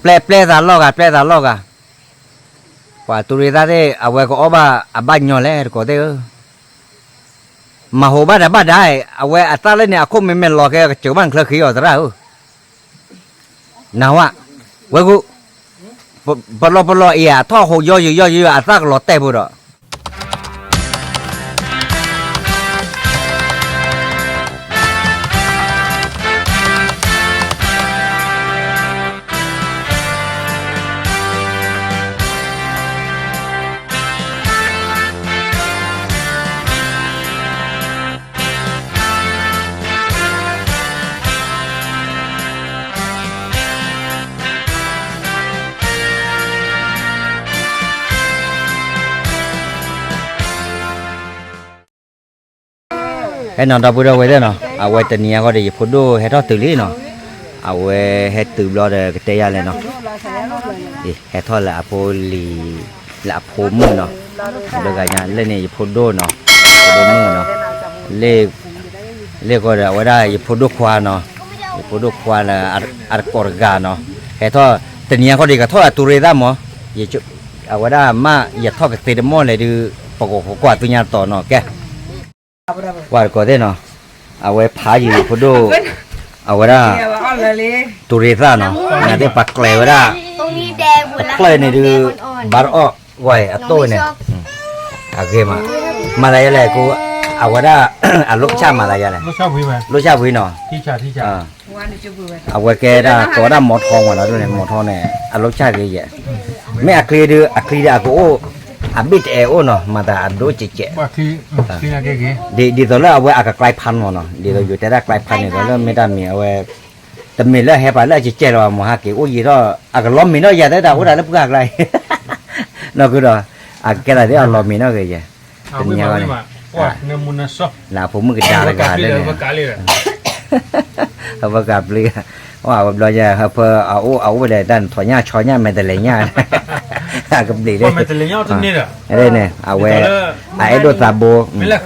ပျဲပျဲသးလီၢ်ဂၤ ပျဲသးလီၢ်ဂၤ, ပှၤတူၤရ့သၣ်သ့ၣ် အဝဲကအီၣ်ဘၣ်အဘၣ်ညီလဲၣ် တကိးသ့ၣ်ဧၢ, မၤဟူးဘၣ်တၢ်ဘၣ်ဒါ, အဝဲအသၣ်လၢန့ၣ် အခိၣ်မ့မ့ၢ်လီၤကဲ ကစၢၤဘၣ်နချၢခံအီၤသရၣ်ဧၢ, နဝဲ, ဝဲဂုၢ်, ပလီၢ်ပလီၢ်အံၤ အထီၣ်ဟူးယီယီယီယီ အသၣ်ကလီၤတဲာ်ဖိဒီး ဟဲနီၤ ဒီပုၢ်ဒီဝဲၢ်သ့ၣ်နီၤ, အဝဲတနံၤအံၤဃီဒီး ယဖိဒိၣ်ဟဲထီၣ်တုၤလံနီၤ, အဝဲဟဲတုၤဘျီဒီးကတဲယၤလဲၣ်နီၤ, ဟဲထီၣ်လၢအဖိလံၤ, လၢအဖိမုၣ်နီၤ, လၢဂၤညါလၢန့ၣ် ယဖိဒိၣ်နီၤ, ဖိဒိၣ်မုၣ်နီၤ, လၢ လၢဃီဒီး အဝဲဒၣ်ယဖိဒိၣ်ခွါနီၤ, ယဖိဒိၣ်ခွါလၢအတကိးတဂၤနီၤ, ဟဲထီၣ် တနံၤအံၤဃီဒီး ယကထီၣ်အတူၤရ့သၣ်မး, အဝဲဒၣ်မ့ၢ်ယထီၣ်ကသ့တမီၢ်လဲၣ်ဒုး ပကကွၢ်ကွၢ်သ့ၣ်ညါတီၤနီၤကဲ, ပှၤတကိးသ့ၣ်နီၤ, အဝဲဖးယံၤယဖိဒိၣ်, အဝဲဒၣ် တူၤရ့သၣ်နီၤ, နာ်သ့ၣ်ပှၤကျဲၤဝဲဒၣ်, ပကျဲၤန့ၣ်ဒုး ဘၣ်တအီၣ်ဝဲအတိၢ်န့ၣ်, အဂ့ၤမး, မၤသးယလဲၣ်, အဝဲဒၣ် အလိၣ်ဆၣ်မၤသးယလဲၣ်, လိၣ်ဆၣ်ဝံၤနီၤ, အဝဲကဲဒၣ်ကိးဝဲဒၣ်မီထီမးနီၤဒ်န့ၣ် မီထီန့ၣ် အလိၣ်ဆၣ်ဂ့ၤယဲၢ်, မ့ၢ်အချံဒုး အချံဒုးအကအိၣ်, အဘ့ၣ်တအဲၣ်အိၣ်နီၤ မၤသးအဒိၣ်ကဲးကဲး, ဒ်သိးလၢအဝဲအကကျဲဖးမးနီၤ ဒ်သိးယတဲဒၣ်ကျဲဖးန့ၣ်ဒီးလၢမ့ၢ်တၢ်မံၤအဝဲ, တမ့ၢ်လၢဟဲပာ်လၢအကကဲလီၤမးဟဲက့ၤအိၣ်ယံာ်ထီၣ် အကလီမ့ၤနီၣ်ယၤသ့တၢ်အိၣ်ဒၣ်လၢပှၢ်ကျါ, နီၢ်ကုဒီး, အကဲသးသ့အလီၤမ့ၤနီၣ်ဂ့ၤယဲၢ်, တနံၤအံၤန့ၣ် လၢအဖိမုၣ်ကဒါတဂၤလၢန့ၣ်, အဝဲကဘျံး, အဝဲဘျီညါ ဟၢဖၢအအိၣ်အအိၣ်ဒီးတၢ်နထီၣ်ညၣ်ဆီညၣ်မဲာ်တလဲၤညၣ်, အကဘျံးလၢ, န့ၣ် အဝဲ, အအဲၣ်ဒိၣ်သးဘိ, မ့ၢ်, မ့ၢ်,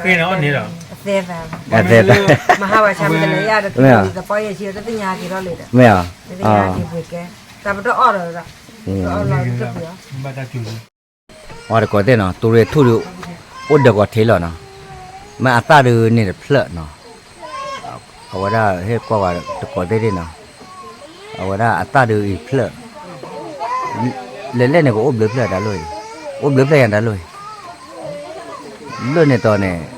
ပှၤတကိးသ့ၣ်နီၤ တူၤရ့ၣ်ထူၣ်ဒီး, အိၣ်ဒီးကီၢ်ထံးလီၤနီၤ, မ့ၢ်အသၣ်ဒုးန့ၣ်တဖျၢၣ်နီၤ, အဝဲဒၣ်ဟ့ၣ်ကွၢ်ဝဲတကိးသ့ၣ်နီၤ, အဝဲဒၣ်အသၣ်ဒုးအံၤဖျၢၣ်, လဲၤလဲၣ်န့ၣ်ကအိၣ်ဘျၢဖျၢၣ်တၢ်လိၣ်အံၤ, အိၣ်ဘျၢဖျၢၣ်ယၤတၢ်လိၣ်အံၤ, လၢန့ၣ်တီၤန့ၣ်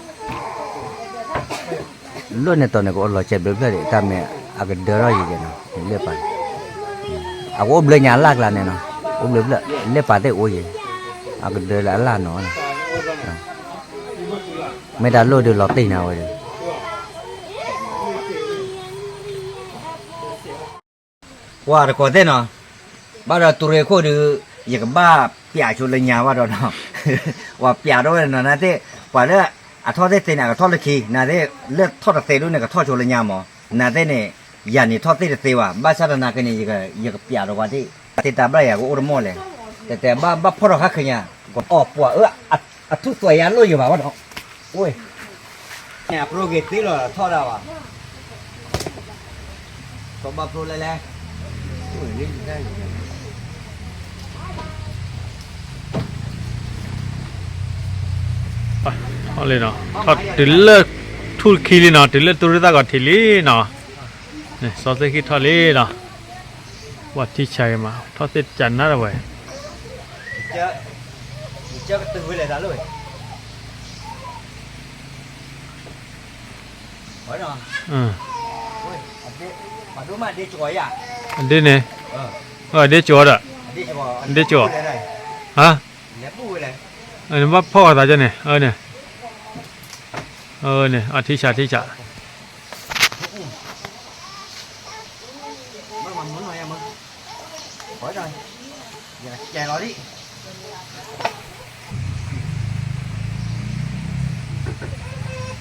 လၢန့ၣ်တီၤန့ၣ် ကအိၣ်လီၤစဲးဘျၢဖျၢၣ်ဒံး တၢ်မ့ၢ်အကဒၢထီၣ်ယံၤကဲနီၤ လၢပၢ်, အကအိၣ်ဘျၢညါအလၢ်ကျါန့ၣ်နီၤ, အိၣ်ဘျၢဖျၢၣ် လၢပၢ်သ့ၣ်အိၣ်ယံၤ, အကဒၢလၢအလၢ်နီၤ, မ့ၢ်တၢ်လိၣ်ဒုးလီၤတံၢ်နၤဝဲဒီး ပှၤတကိးသ့ၣ်နီၤ, ဘၣ်ဒီးတူၤရ့ၣ်ခိၣ်ဒုး, ယကဘၣ်ပျးဆိလၢညါဘၣ်ဒီးနီၤ, ပှၤပျးထီၣ်ဝဲနီၤ နာ်သ့ၣ်, ပှၤလၢအထီၣ်သ့ၣ်သ့န့ၣ် အကထီၣ်လၢခံ, နာ်သ့ၣ်, လၢထီၣ်တသ့ဒိၣ်န့ၣ် ကထီၣ်ဆိလၢညါမး, နာ်သ့ၣ်န့ၣ်, ယၤန့ၣ်ထီၣ်သ့ၣ်တသ့ဘၣ်, ဘၣ်ဆၣ်သနာ်က့န့ၣ် ယကပျးဒီးပှၤသ့ၣ်, သ့တၢ်ဘၣ်ယၤကအိၣ်တမီၢ်လဲၣ်, တဲတဲဘၣ်ဘၣ်ဖီၣ်ထီၣ်ခါခဲညါ, အီၣ်ပှၤအၢ, အထူၣ်သွဲးယၤလိၣ်ယံၤဘၣ်ဝဲဒီး, အဝဲ, န့ၣ်အပရိဂ့ၤသ့လီၤထီၣ်ဒၣ်ဘၣ် ကဘၣ်ဖျိလဲၣ်လဲၣ်, လံနီၤ, တုၤလၢထူၣ်ခံလံနီၤ, တုၤလၢတူၤရ့ၣ်သၣ်ကီၢ်ထံးလံနီၤ, စီၤသ့ၣ်ဃံထီၣ်လံနီၤ, ပှၤထံဆးဂ့ၤမး ထီၣ်သ့ၣ်တကးနါတဝဲ ဒ်န့ၣ်, ဒ်ကီးဒီး, ဒ်ကီး, ဟါ, နဘၣ်ဖီၣ်ဃာ်သးကန့ၣ်, န့ၣ်, န့ၣ်, အထံဆး ထံဆး ကဲထီၣ်ဝဲလံနီၤ, ကဲထီၣ်တူၤရ့ၣ်သၣ်လံနီၤ,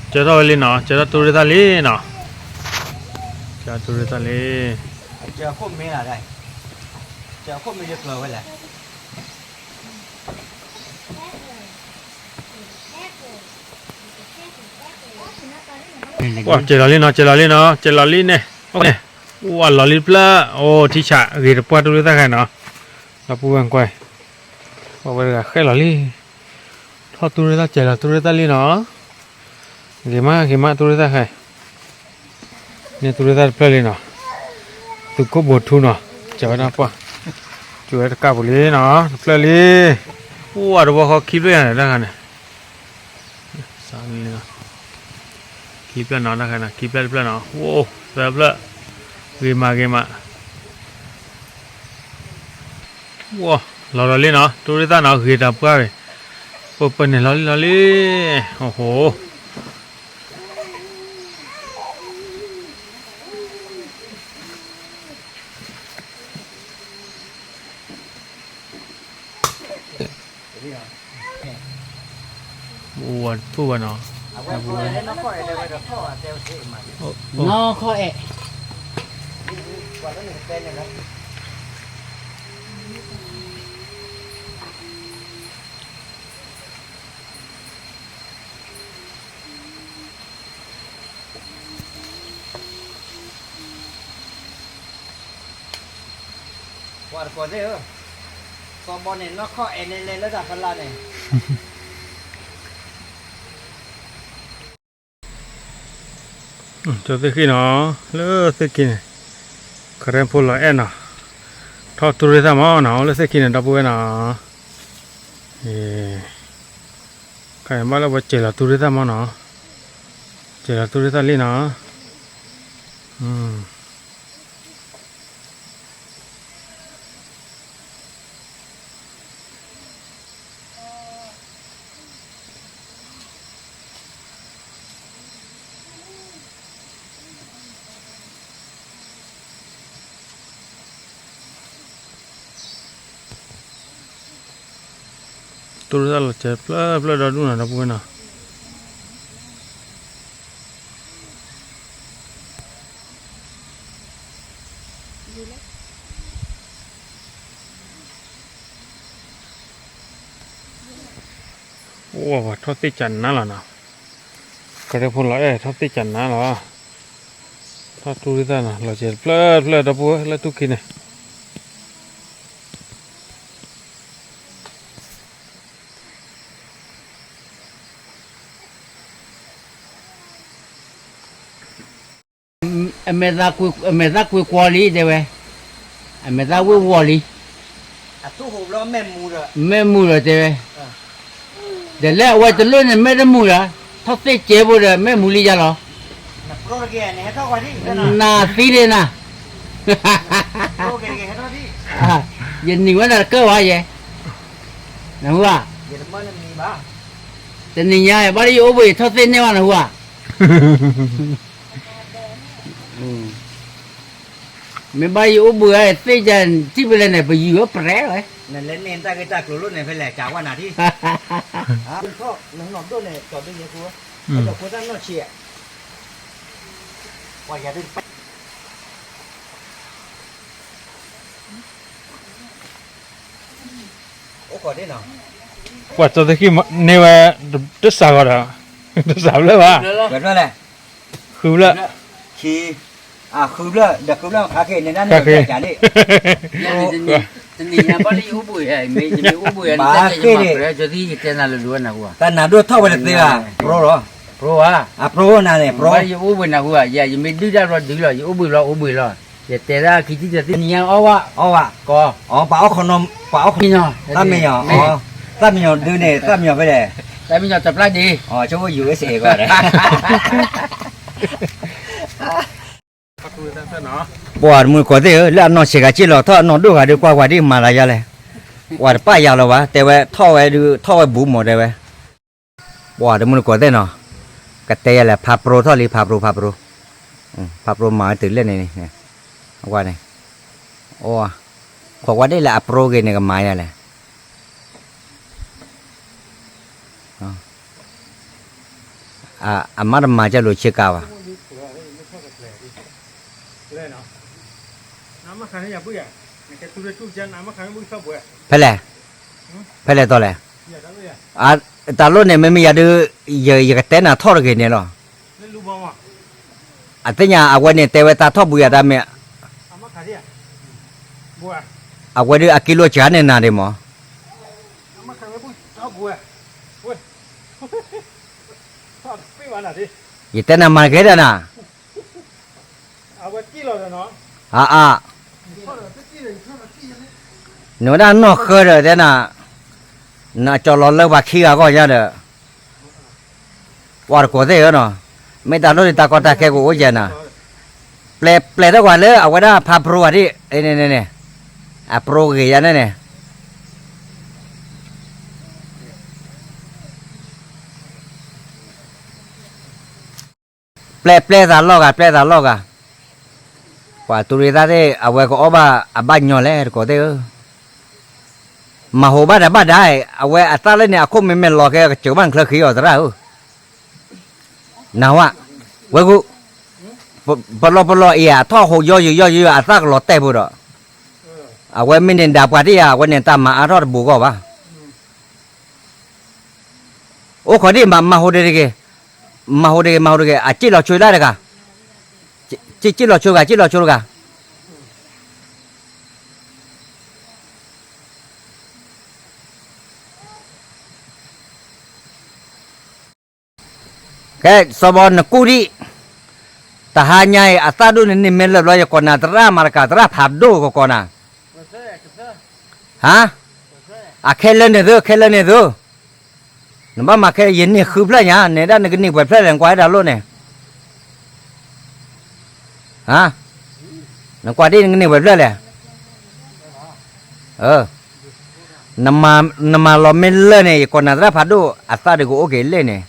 ကဲထီၣ်တူၤရ့ၣ်သၣ်လံ, ကဲလီၤလံနီၤ, ကဲလီၤလံနီၤ, ကဲလီၤလံန့ၣ်, န့ၣ် အိၣ်လီၤလံတဖျၢၣ်, အိၣ်ထံဆးဂ့ၤတပှၢ်တူၢ်ရ့ၣ်သၣ်ခါနီၤ, ဒီပုၢ်ဝဲၢ်ကွၢ်, ပှၤဝဲတဂၤဃဲလီၤလံ, ထီၣ်တူၢ်ရ့ၣ်သၣ်စဲးလီၤတူၢ်ရ့ၣ်သၣ်လံနီၤ, ဂ့ၤမးဂ့ၤမးတူၢ်ရ့ၣ်သၣ်ခါ, န့ၣ်တူၢ်ရ့ၣ်သၣ်တဖျၢၣ်လံနီၤ, သုးခိၣ်ဘိးထူနီၤ, စဲးဝဲဒၣ်ပှၢ်, စဲးဝဲတကးပူၤလံနီၤ, တဖျၢၣ်လံ, အိၣ်အတဝီဃီခံဖျၢၣ်ယၤန့ၣ်တၢ်ခါန့ၣ် ခံဖျၢၣ်နီၤ, တၢ်ခါန့ၣ် ခံဖျၢၣ်တဖျၢၣ်နီၤ, အိၣ်သၢဖျၢၣ်, ဂ့ၤမးဂ့ၤမး, အိၣ်လီၤဒီးလံနီၤ, တူၢ်ရ့ၣ်သၣ်နီၤ ဂ့ၤတပှၢ်ဝဲ, ပပၢၢ်န့ၣ်လီၤလံလီၤလံ, အိၣ်ဟိ အိၣ်ဝဲတဖုၣ်ဝဲနီၤ, နီၢ်ခီအဲၣ်, ပှၤတကိးသ့ၣ်ဧၢ, သီဘီန့ၣ် နီၢ်ခီအဲၣ်န့ၣ်လဲၤလၢတၢ်ဖီလာ်န့ၣ် ကၠီသ့ၣ်ဃံနီၤ, လၢသ့ၣ်ခံန့ၣ်, ကရၢဖိလီၤအဲၣ်နီၤ, ထီၣ်တူၢ်ရ့ၣ်သၣ်မးနီၤ, လၢသ့ၣ်ခံန့ၣ် ဒီပုၢ်ဝဲၢ်နီၤ, ခါအံၤဘၣ်လၢပှၤစဲးလီၤတူၢ်ရ့ၣ်သၣ်မးနီၤ, စဲးလီၤတူၢ်ရ့ၣ်သၣ်လံနီၤ. တူၢ်ရ့ၣ်သၣ်လီၤစဲးဖျၢၣ်ဖျၢၣ်ဒီဒူၣ်နီၤ ဒီပုၢ်ဝဲၢ်နီၤ. အိၣ်ဝဲထီၣ်သ့ၣ်ကနါလီၤနီၤ. ကရၢဖိလီၤအဲၣ်ထီၣ်သ့ၣ်ကနါလီၤ. ထီၣ်တူၢ်ရ့ၣ်သၣ်နီၤ လီၤစဲးတဖျၢၣ်တဖျၢၣ် ဒီပုၢ်ဝဲၢ်လၢတူၢ်ခံန့ၣ်. အမဲာ်သၣ်ကွံာ်ကွီၤလံ တဲဝဲ, အမဲာ်သၣ်ဝ့ၢ်ဝီၤလံ, မဲာ်မူၤဒီး တဲဝဲ, ဒီးလၢအဝဲတလိၣ်န့ၣ် မဲာ်တမူၤဒီး ထီၣ်သ့ၣ်ကဲဖိဒီး မဲာ်မူၤလံယါလီၤ. နသံဒ့နၤ, ယနံၤဝဲနၤတကၢၢ်ဝဲယဲ, နဟူဧါ, တနံၤညါဘၣ်လၢယအိၣ်ဘှံး ထီၣ်သ့ၣ်န့ၢ်ဝဲ နဟူဧါ. မ့ၢ်ဘၣ်ယအိၣ်ဘှံးဧါ သ့ၣ်ယၤ ထံၣ်ဖဲလဲၣ်န့ၣ် ပယူၤဝဲပြဲဝဲ, နလဲၤန့ၢ်တၢ်ဂ့ၢ်တၢ်ကျိၤလိၣ်န့ၣ် ဖဲလဲၣ် ကးဝဲနၤထံၣ်, ထီၣ်နနီၢ်ဒိၣ်န့ၣ် ကၠီၤဒိၣ်ယဲၢ်ကူ, ကၠီၤဖိတၢ်နီၢ်ဆံး, ပှၤယၤဒိၣ် အိၣ်ခိးဒ်နီၤ, ပှၤကၠီသ့ၣ်ခံန့ၢ်ဝဲ တစးဂီၤဒီး တစးဖျၢၣ်ဘၣ်, လဲၣ်, ဃုဖျၢၣ်, ဃုဖျၢၣ်, ဃုဖျၢၣ်, တနံၤညါဘၣ်လၢယအိၣ်ဘှံးဧါ, ယမ့ၢ်အိၣ်ဘှံးဧါ, ကၠီသ့ၣ် ယတဲနၤလၢၤလၢၤနၤဟူဧါ, တၢ်နၤဒိၣ်ထီၣ်ဝဲတသ့ဘၣ်, ပြိလီၤ, ပြိဧါ, အပြိနၤန့ၣ် ပြိ, ယအိၣ်ဘှံးနၤဟူဧါ, ယမ့ၢ်ဒုၣ်တၢ်ဘျီဒုလီၤ, ယအိၣ်ဘှံးလီၤအိၣ်ဘှံးလီၤ, ယတဲဒၣ်ခံထံၣ်တသ့ၣ်ညါအီၣ်ဝဲ, အီၣ်ဝဲ, ကီ, ပှၤအီၣ်ခီနီၤ, ပှၤအီၣ်ခီ, သၣ်မံယီၤ, သၣ်မံယီၤဒုန့ၣ် သၣ်မံယီၤဖဲလဲၣ်, သၣ်မံယီၤတပျၢ်ဒ့, ဆိ ယူႇအ့စ့ၣ် ကီးဒီး ပှၤတမုၢ်တကိးသ့ၣ်ဧၢ, လၢအနီၢ်ဆံးဂၤစ့ၢ်လီၤ, ထီၣ်အနီၢ်ဒိၣ်ဂၤဒီး ကွၢ်ကွၢ်ဒ်မၤလၤယါလဲၣ်, ပှၤတပာ်ယၤလီၤဘၣ်, တဲဝဲထီၣ်ဝဲဒုး ထီၣ်ဝဲဘူးမး တဲဝဲ, ပှၤတမုၢ်တကိးသ့ၣ်နီၤ, ကတဲယၤလဲၣ် ဖးပြိထီၣ်လံ ဖးပြိ ဖးပြိ, ဖးပြိမၤဝဲတုၤလၢန့ၣ်, အဝဲန့ၣ်, အိၣ်, ခိးကွၢ်ဒ်လဲၣ် အပြိဂ့ၤန့ၣ် ကမၤယၤလဲၣ် အမါတမၤကၢလိာ်ဆ့ကၤဘၣ်, ဖဲလဲၣ်, ဖဲလဲၣ်တီလဲၣ်, တၢ်လိၣ်န့ၣ် မ့မ့ၢ်ယၤဒုး, ယကတဲနၤထီၣ်တဂ့ၤန့ၣ်လီၤ, အသ့ၣ်ညါအဝဲန့ၣ် တဲဝဲတၢ်ထီၣ်ဘူးယၤတၢ်မ့ၢ် အဝဲဒုးအကံလိစှၤန့ၢ်နၤဒံးမး, ယတဲနၤမၤတကဲဒၣ်နၤ, အအ, နဝဲဒၣ်နီၢ်ဃၢဒီးတဲနၤ, နကၠီၤလီၤလၢပှၤခံဂၤဂီၢ်ညါဒီး ပှၤတကိးသ့ၣ်ဧၢနီၤ, မ့ၢ်တၢ်လိၣ်န့ၣ်တၢ်ကီတၢ်ခဲကအိၣ်ယဲနၤ, ပျဲပျဲထီၣ်ကွၢ်လၢအဝဲဒၣ်ဖးပရိဝၤဒ်, န့ၣ်န့ၣ်န့ၣ်, အပရိဂ့ၤယၤန့ၣ်န့ၣ် ပျဲပျဲသးလီၢ်ဂၤ ပျဲသးလီၢ်ဂၤ, ပှၤတူၤရံသၣ်သ့ၣ် အဝဲကအီၣ်ဘၣ်အဘၣ်ညီလဲၣ် တကိးသ့ၣ်ဧၢ, မၤဟိးဘၣ်တၢ်ဘၣ်ဒါ, အဝဲအသၣ်လၢန့ၣ် အခိၣ်မ့မ့ၢ်လီၤကဲ ကစၢၤဘၣ်နချၢခံအီၤသရၣ်ဧၢ, နဝဲ, ဝဲဂုၢ်, ပလီၢ်ပလီၢ်အံၤ အထီၣ်ဟိးယီယီယီယီ အသၣ်ကလီၤတဲာ်ဖိဒီး, အဝဲမ့ၢ်န့ၣ်ဒၣ်ပှၤတ့ၢ်ယၤ အဝဲန့ၣ်တၢ်မၤအါထီၣ်တဘူးဂီၢ်ဘၣ် အိၣ်ခိးဒံး မၤဟိးဒံးတဂ့ၤ, မၤဟိးတဂ့ၤ မၤဟိးတဂ့ၤ အစံၣ်လီၤဆိဒၣ်တဂၤ, စံၣ်လီၤဆိတဂၤ စံၣ်လီၤဆိတဂၤ, ကဲ စီၤဘီနကူၣ်ဒံး, တဟါညါအံၤ အသၣ်ဒိၣ်န့ၣ်န့ၢ်မ့ၢ်လၢာ်ဘျီ ယကိးနၤသရၣ်မၤတကး သရၣ်ဖးဒိၣ်ကကိးနၤ, ဟါ, အခဲလၢာ်န့ၣ်သု ခဲလၢာ်န့ၣ်သု, နဘၣ်မၤခဲ ယန့ၢ်ဃုဖျၢၣ်ညါ နဲဒၣ်နကန့ၢ်ပှဲၤဖျၢၣ်လဲၣ် နကွၢ်ဝဲဒၣ်လိၣ်န့ၣ်, ဟါ, နကွၢ်ဒ်နကန့ၢ်ပှဲၤဖျၢၣ်လဲၣ်, နမၤလီၤမ့ၢ်လၢာ်န့ၣ် ယကိးနၤသရၣ်ဖးဒိၣ် အသၣ်ဒုးကအိၣ်က့ၤလဲၣ်န့ၣ်,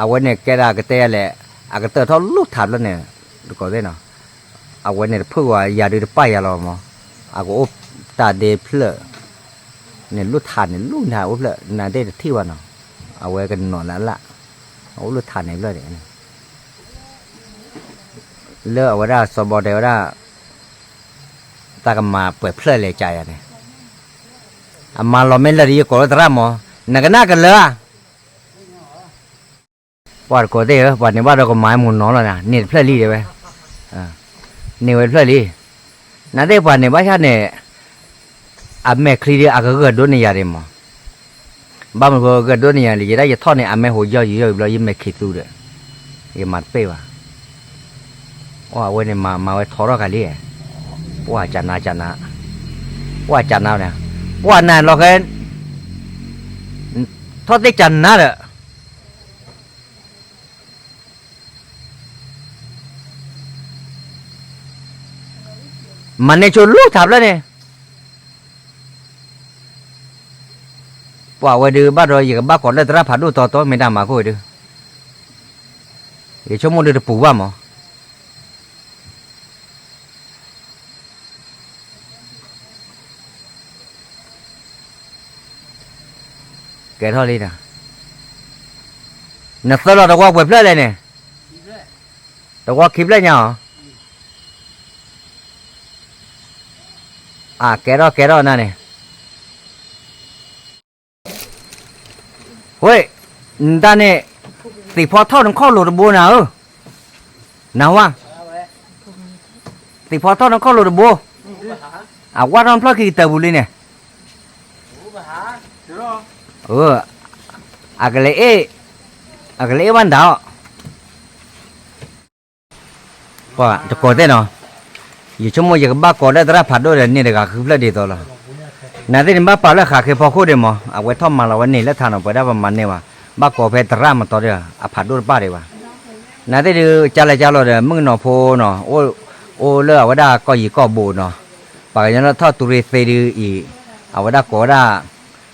အဝဲန့ၣ်ကဲဒၣ်ကတဲယၤလဲၣ်, အကတၢၢ်ထီၣ်လူၢ်ထးဖျၢၣ်န့ၣ်, တကိးသ့ၣ်နီၤ, အဝဲန့ၣ်တဖုၣ်ဝဲယၤဒုးတပာ်ယၤလီၤမး, အကအိၣ်တၢ်ဒ့ဖျၢၣ်, န့ၣ်လူၢ်ထးန့ၣ်လူၢ်နၤအိၣ်ဖျၢၣ် နသ့ၣ်တထံၣ်ဘၣ်နီၤ, အဝဲကနီၤလၢအလၣ်, အအိၣ်လူၢ်ထးန့ၣ်ဖျၢၣ်န့ၣ် လၢအဝဲဒၣ်စီၤဘီတဲဝဲဒၣ်, တၢ်ကမၤပှဲၤဖျၢၣ်လဲၤကးယၤန့ၣ်, အမၤလီၤမ့ၢ်လၢာ်ဒီးယကိးလၢသရၣ်မး, နကနၣ်ကလၢာ်ဧါ, ပှၤတကိးသ့ၣ်ဧၢ ပှၤန့ၣ်ဘၣ်ဒီးကမၤမုၢ်နီၤလီၤနၤ န့ၢ်တဖျၢၣ်လံတဲဝဲ, န့ၢ်ဝဲတဖျၢၣ်လံ, နသ့ၣ်ပှၤန့ၣ်ဘၣ်ဆၣ်န့ၣ်, အမဲာ်ချံဒီးအကဂၢၢ်ဒိၣ်န့ၢ်ယၤဒံးမး ဘၣ်မနုၤဃိဂၢၢ်ဒိၣ်န့ၢ်ယၤလဲၣ် ယဲဒၣ်ယထီၣ်န့ၣ် အမဲာ်ဟိးယီၢ်ယီၢ်ယီၢ်ဘျီ ယမဲာ်ခံးသူဒီး, ယမၤတပ့ၢ်ဘၣ်, အဝဲန့ၣ်မၤဝဲထီထီၣ်ကၤလံ, ပှၤကနါကနါ, ပှၤကနါန့ၣ်, ပှၤနၤလီၤဃဲ, ထီၣ်သ့ၣ်ကနါဒီး မၤန့ၢ်ဆိလူၢ်ထးဖျၢၣ်န့ၣ်, ပှၤဝဲဒုးဘၣ်ဒီး ယကဘၣ်ကိးလၢသရၣ်ဖးဒိၣ်တီတီ မ့ၢ်တၢ်မၤခိၣ်ဝဲဒုး, ယဆိကမိၣ်ဒုးတပူၤဘၣ်မး ကဲထီၣ်လံဒီး, နသၢလီၤတဝီပှဲၤဖျၢၣ်လဲၣ်န့ၣ်, တဝီခံဖျၢၣ်ညါအီၤ, အကဲထီၣ်ကဲထီၣ်နၤန့ၣ်, ဝဲ, နတၢ်န့ၣ်, သ့ၣ်ဖီထီၣ်နခီၣ်လိၤတဘိနၤဧၢ, နဝါ, သ့ၣ်ဖီထီၣ်နခီၣ်လိၤတဘိ, အဝါထီၣ်ဖျီၣ်ခံကတၢၢ်ပူၤလံန့ၣ်, အကလဲၤအ့ၣ်, အကလဲၤအ့ၣ်ဘၣ်နတၢ်အီၣ် ပှၤတကိးသ့ၣ်နီၤ, ယဆိကမိၣ်ယကဘၣ်ကိးလၢသရၣ်ဖးဒိၣ်ဒီး န့ၢ်တဂၤဃုဖျၢၣ်ဒ်သိးလီၤ, နသ့ၣ်န့ၣ်ဘၣ်ပာ်လၢဃးဃ့ဖီခိၣ်ဒံးမး အဝဲထီၣ်မၤလီၤဝဲန့ၢ်လၢထးနီၤ ပှဲၤဒၣ်ပမၤန့ၢ်ဘၣ်, ဘၣ်ကိးဖဲသရၣ်မတီၤဒီး အဖးဒိၣ်တပၣ်ဒံးဘၣ်, နသ့ၣ်ဒုးကၢ်လဲၣ်ကၢ်လီၤဒီး မုၣ်ကနီၤဖိနီၤ, အိၣ်လၢအဝဲဒၣ်ကီၢ်ယံၤကီၢ်ဘူးနီၤ, ပှၤကညီလၢထီၣ်သူရ့သ့ဒုးအံၤ, အဝဲဒၣ်ကိးဝဲဒၣ်,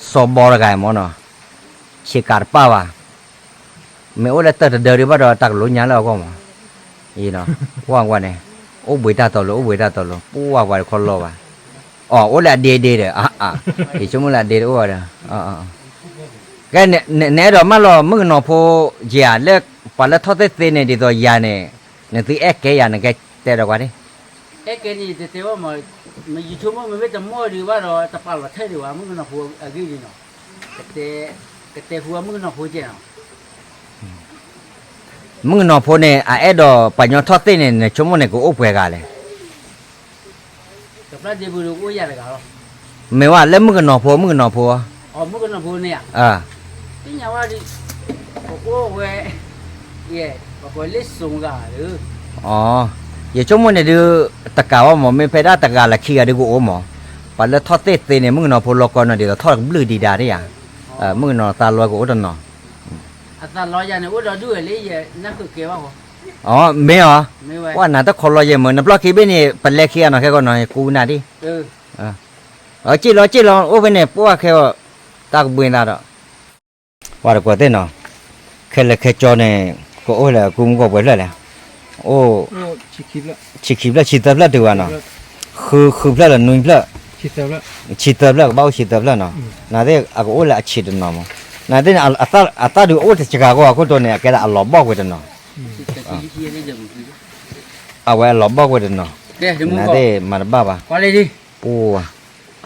စီၤဘီတဂၤမးနီၤ, ဆ့ကၤတပၣ်ဘၣ် မ့ၢ်အိၣ်လၢတၢၢ်တဒၢဒံးဘၣ်ဒီး တၢ်ကလိညါလၢအဂီၢ်မး, အံၤနီၤ, ကွၢ်ကွၢ်န့ၣ်, အိၣ်ဘှံးတၢ်တီၤလိၤ အိၣ်ဘှံးတၢ်တီၤလိၤ ပှၢ်ပှၤတခီလီၤဘၣ်, အီၤ အိၣ်လၢအဒ့ဒ့ဒီး, ယဆိကမိၣ်လၢအဒ့တအိၣ်ဘၣ်ဒီး, ကဲ, နအဲၣ်ဒိးမၢလီၤမုၣ်ကနီၤဖိ, ယၤလၢ, ပှၤလၢထီၣ်သ့ၣ်သ့န့ၣ် ဒ်သိးယၤန့ၣ်, နသုအဲၣ်ကဲယၤ နကတဲဒီးကွၢ်န့ၣ် အဲၣ်ကဲန့ၣ် ယတတဲဘၣ်မး, မ့ၢ်ယဆိကမိၣ်မ့ၢ်မ့ၢ်တမီၢ်ဒံးဘၣ်ဒီး တပာ်လီၤထဲဒံးဘၣ် မုၣ်ကနီၤဖိအဂ့ၢ်ဒ်နီၤ, ကတဲ, ကတဲဟူအမုၣ်ကနီၤဖိကဲနီၤ, မုၣ်ကနီၤဖိန့ၣ် အအဲၣ်ဒိးပှၤကညီထီၣ်သ့ၣ်န့ၣ် နဆိကမိၣ်န့ၣ် ကအိၣ်ပှဲၤဂၤလဲၣ်, က ဘၣ်ဒ့ပူၤဒုးအိၣ်ယၤတဂၤလီၤ. မ့ၢ်ဝဲလၢမုၣ်ကနီၤဖိ မုၣ်ကနီၤဖိ, မုၣ်ကနီၤဖိန့ၣ်ဧါ, သ့ၣ်ညါဝဲဒ်, ပအိၣ်ဝဲ, ယဲ, ပကွဲးလ့စိဂၤဧၢ, ယဆိကမိၣ်န့ၣ်ဒုး, တကးဘၣ်မး မ့ၢ်ဖဲဒၣ်တဂၤလၢခံဂၤဒုးကအိၣ်မး, ပှၤလၢထီၣ်သ့ၣ်သ့န့ၣ် မုၣ်ကနီၤဖိလီၤကီၢ်နီၤ ဒ်သိးထီၣ်ကဘျုးဒံးဒါဒ်ယၤ, မုၣ်ကနီၤသးလီကအိၣ်တနီၤ, အသးလီယၤန့ၣ် အိၣ်ဒီးဒုးဝဲလၢယဲ, နၢ်ဃုာ်ကဲဘၣ်ဃီ, မ့ၢ်အီၤ, ပှၤနၤတခီလီၤယဲၢ်မး နပျီၢ်ခံဘ့ၣ်န့ၣ် ပလဲခံဂၤနီၤ ခဲကီးနီၤ ကူနၤဒ်, အက့ၢ်လီၤက့ၢ်လီၤ အိၣ်ဖဲန့ၣ် ပှၢ်ခဲအီၤ, တၢ်ကဘှံးသးဒီး, ပှၤတကိးသ့ၣ်နီၤ, ခဲလၢာ်ခဲကၠီန့ၣ်, ကအိၣ်လၢအကူမုၢ်ဂီၢ်ပှဲၤဖျၢၣ်လဲၣ်, အိၣ်, ဆံခံဖျၢၣ် ဆံသၢဖျၢၣ်တုၤဘၣ်နီၤ, ဃု, ဃုဖျၢၣ်လၢနွံဖျၢၣ်, ဆံသၢဖျၢၣ် ကဘၣ်အိၣ်ဆံသၢဖျၢၣ်နီၤ, နသ့ၣ်အကအိၣ်လၢအဆံးတနီၤမး, နသ့ၣ်န့ၣ်, အသၣ်ဒုးအိၣ်တစှၤကီးအခိၣ်တီန့ၣ် အကဲဒၣ်အလီၤဘီၣ်ကွံာ်တနီၤ အဝဲအလီၤဘီၣ်ကွံာ်တနီၤ, နသ့ၣ်မၤတဘၣ်ဘၣ်, ပှၤ,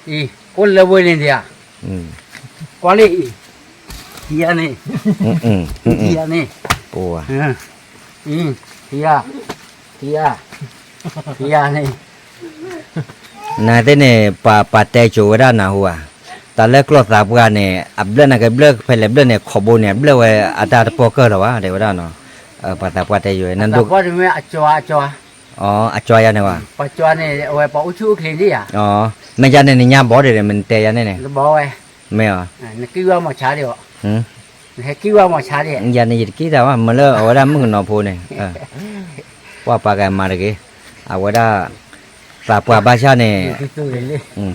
အိၣ်လၢဝဲန့ၣ်ဒံးဧါ, ကွၢ်လံ, ထံယၤန့ၣ်, ထံယၤန့ၣ်, ပှၤ, ထံယၤ, ထံယၤ, ထံယၤန့ၣ် နသ့ၣ်န့ၣ် ပှၤပှၤတဲကိၤဝဲဒၣ်နၢ်ဟူဧါ, တၢ်လၢကျီၢ်သးပှၢ်န့ၣ် အဘျၢၣ်နာ်က့ဘျၢၣ်ဖဲလဲၣ်ဘျၢၣ်န့ၣ် ခိးဘိန့ၣ် အဘျၢၣ်ဝဲအတၢ်တပီၢ်ကၢၢ်လီၤဘၣ် တဲဝဲဒၣ်နီၤ, ပှၤသးပှၢ်တဲယိၤ နဒိၣ်, အကၠီယၤန့ၣ်ဘၣ်, မ့ၢ်ယၤန့ၣ်နညါဘီဒ်န့ၣ် မ့ၢ်နတဲယၤန့ၣ်န့ၣ်, မ့ၢ်အီၤ, ယၤန့ၣ်ယတက့ၢ်တၢ်ဘၣ် မ့ၢ်လၢအဝဲဒၣ်မုၣ်ကနီၤဖိန့ၣ် ပှၤပာ်ကမၤတဂ့ၤ, အဝဲဒၣ်, သးပှၢ်ဘၣ်ဆၣ်န့ၣ်,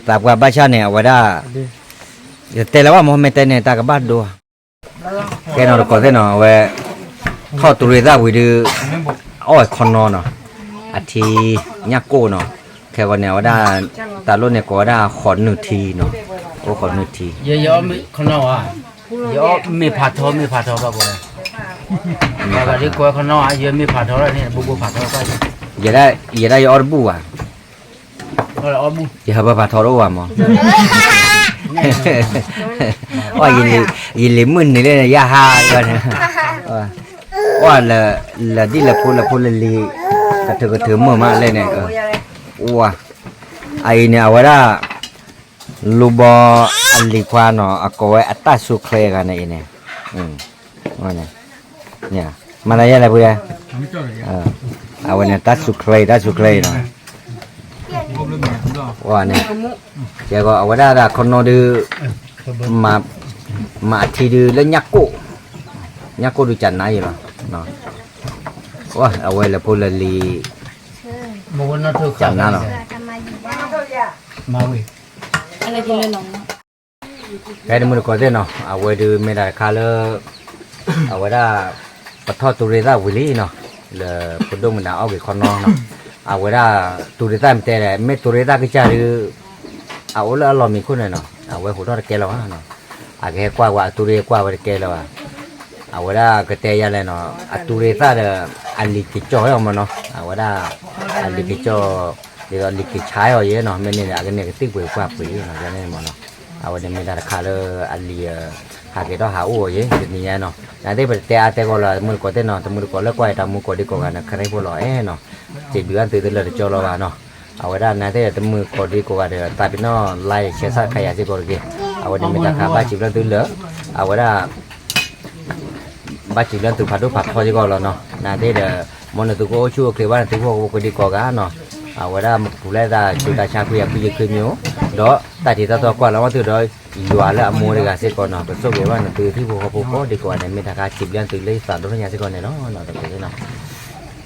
သးပှၢ်ဘၣ်ဆၣ်န့ၣ် အဝဲဒၣ်, ယတဲလၢၤဘၣ်မ့ၢ်မ့ၢ်တဲန့ၣ် တၢ်ကဘၣ်ဒိ, ကဲနီၤတကိးသ့ၣ်နီၤ အဝဲ, ထီၣ်တူၤရ့သၣ်ဝံၤဒုး, အီၣ်ဝဲခီနီနီၤ, အထံ, ညၣ်ကိၣ်နီၤ, ခဲဂီၤန့ၣ် အဝဲဒၣ်, တၢ်လိၣ်န့ၣ်ကိးဝဲဒၣ်ဃိးနုာ်ထံနီၤ, အိၣ်ဃိးနုာ်ထံ, ယအီၣ်မ့ၢ်ဖးထီ မ့ၢ်ဖးထီဘၣ်ကိးဝဲ, ယမ့ၢ်ဖးထီန့ၣ် ဘိဘိဖးထီ, ယဲဒၣ်ယအီၣ်တဘူၣ်ဘၣ်, ယဟၢဖၢဖးထီတအိၣ်ဘၣ်မး, ယလံၤမုၢ်နံၤလၢယဟါန့ၣ်, လၢဒ်လဲၣ်ဖိလဲၣ်ဖိလၢလံၤ, ကထုးကထုးမုာ်မးလဲၣ်န့ၣ်, အအံၤန့ၣ် အဝဲဒၣ်, လူၤဘီ, အလံၤခွါနီၤ အကိးဝဲအတၢ်ဆူၣ်ချ့ဂၤန့ၣ်အံၤန့ၣ်, မၤသးယဲလဲၣ်ဖုလဲၣ်, အဝဲန့ၣ်တၢ်ဆူၣ်ချ့ တၢ်ဆူၣ်ချ့အံၤနီၤ, န့ၣ်, ကဲအဝဲဒၣ်ဒၣ်ခီနီဒုး, မၤအထံဒုးလၢညၣ်ကိၣ်, ညၣ်ကိၣ်ဒုးကနါယံၤလီၤ, အဝဲလဲၤဖိလဲၤလံၤ, ကနါလီၤ, ဖဲတမုၢ်တကိးသ့ၣ်နီၤ အဝဲဒုးမ့ၢ်တၢ်တခါလၢ, အဝဲဒၣ်, ပထီၣ်တူၤရ့သၣ်ဝံၤလံနီၤ, လၢဖိဒိၣ်မုၣ်နၤအီၣ်က့ၤခီနီနီၤ, အဝဲဒၣ်, တူၤရ့သၣ်မ့ၢ်တဲလဲၣ် မ့ၢ်တူၤရ့သၣ်ကစၢ်ဒုး, အအိၣ်လၢအလီၢ်မံခိၣ်န့ၣ်နီၤ အဝဲဟူးထီၣ်တကဲလၢၤဘၣ်နီၤ, အကဟဲကွၢ်ဝဲအတူၤရ့ကွၢ်ဝဲတကဲလၢၤဘၣ်, အဝဲဒၣ်ကတဲယၤလဲၣ်နီၤ အတူၤရ့သၣ်ဒီး, အလံၤက့ၤကၠီၣ်ဟဲအီၤမးနီၤ အဝဲဒၣ်, အလံၤက့ၤကၠီၣ်, ဒ်သိးလံၤက့ၤဆါအီၤယဲနီၤ မ့ၢ်န့ၣ်အကန့ၣ်ကသံၣ်ပှ့ၤကွၢ်ပှ့ၤနီၤ ယဲန့ၣ်မးနီၤ, အဝဲန့ၣ်မ့ၢ်တၢ်တခါလၢအလံၤ, ဟးက့ၤထီၣ်ဟးအိၣ်အီၤယဲ တနံၤညါနီၤ နသ့ၣ်ပတဲအါတဲဂီၢ်လီၤ တမုၢ်တကိးသ့ၣ်နီၤ တမုၢ်တကိးလၢကွၢ်အံၤတၢ်မူကိးဒံကိးဂၤန့ၣ် ခရံာ်ဖိလီၤအဲၣ်နီၤ, စံးဘျုးဘၣ်သုတလၢာ်တကၠီလီၤဘၣ်နီၤ, အဝဲဒၣ်နသ့ၣ်တမုၢ်ကိးဒံကိးဂၤဒီး သးပ့ၤနီၣ် like share subscribe ယၤစ့ၢ်ကီးတက့ၢ်, အဝဲန့ၣ်မ့ၢ်တၢ်ခါဘၣ်စံးဘျုးသုလၢ, အဝဲဒၣ် ဘၣ်စံးဘျုးသုဖးဒိၣ်ဖးထီစ့ၢ်ကီးလီၤနီၤ နသ့ၣ်ဒီး, မ်နသုကအိၣ်ဆူၣ်အိၣ်ချ့ဘၣ်နသုဟီၣ်ခိၣ်ဖိကိးဒံကိးဂၤနီၤ, အဝဲဒၣ်မ့ၢ်ပူၤဖျဲးသးစူၤတၢ်ဆါခွံအခွံယခွံမ့ၢ်အိၣ်, ဒီးတၢ်တံၤတၢ်တီကွၢ်လၢမၤသုဒီး, ယွၤလၢအမူတဂၤစ့ၢ်ကီးနီၤ ကဆိၣ်ဂ့ၤဘၣ်နသုဟံၣ်ဖိဃီဖိကိးဒံကိးဂၤန့ၣ် မ့ၢ်တၢ်ခါစံးဘျုးသုလၢယသးဒိၣ်ညါစ့ၢ်ကီးန့ၣ်လီၤနီၤ တကိးသ့ၣ်နီၤ,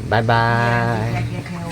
bye bye.